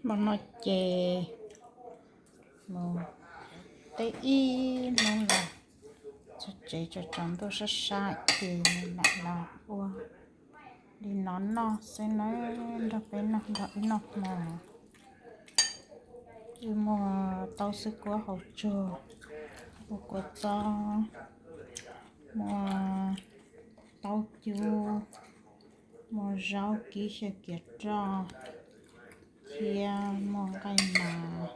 Hmo no ces mus teb ib hnub los txog tsev tsaus ntuj sab sab ces lam los ua li no noj xwb nawb, nrog peb noj nrog wb noj hmo. Wb muaj taub xwb kuab hauv tsuag, muaj kua txob, muaj taub cub, muaj zaub kib xyaw kiav roj thiab muaj nqaij nas,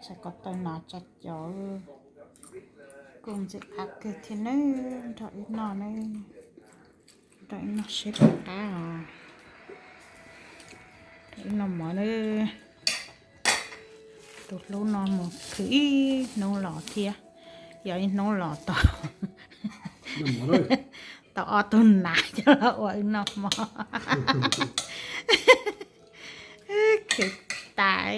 txhais ko taw nas tsa cov. Kuj ntxim qab kawg thiab nawb, nrog wb noj nawb, nrog wb noj seb puas qab os. Nrog wb noj mov nawb. Tus hlub no mus khwv ib hnub los thiab, yog ib hnub los tau, tau ob tug nas coj los ua wb noj hmo. Khwv tas.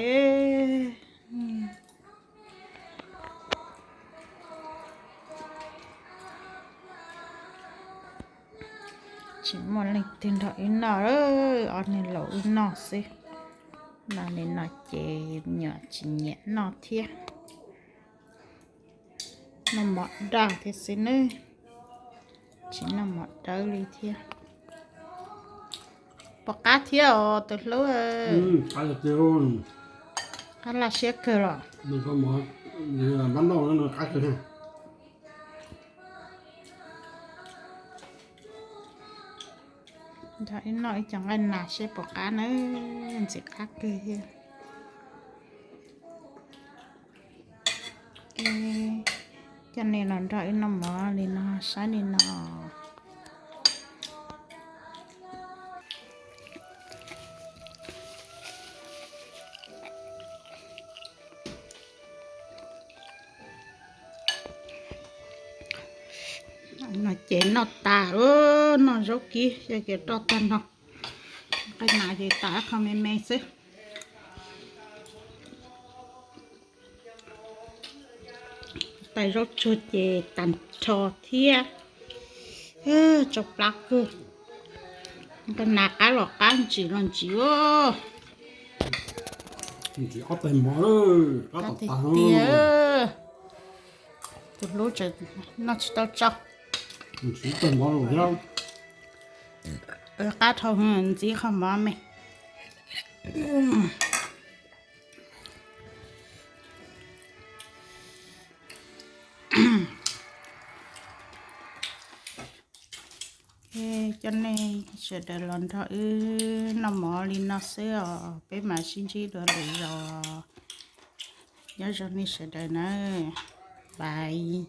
Tsis muaj leej twg nrog wb noj, ob niag laus wb noj xwb. Noj li no ces me nyuam tsis nyiam noj thiab. Noj mov daj thiab xwb nawb, tsis noj mov dawb li thiab. Puas qab thiab os tus hlub? Qab laj siab kawg los. Nrog wb noj ib co nqaij nas seb puas qab nawb, ntxim qab kawg thiab. Coj nej los nrog wb noj mov li no, saib li no. No ces noj tas, noj zaub kib xyaw kiav roj tag no, nqaij nas ces tas qho me me xwb. Tais zaub tsuag ces tag nrho thiab. Tsau plab kawg. Nqaij nas qab los qab, ntsim los ntsim. Ntsim ob tais mov, qab tiag tiag. Tus hlub tseem noj tsis tau tsau. Ntsim tais mov los thiab. Qab dhau, ntxiv qhov mov me. Coj nej sawv daws los nrog wb noj mov li no xwb os, peb mam sib ntsib dua lwm zaus. Nyob zoo nej sawv daws nawb, bye.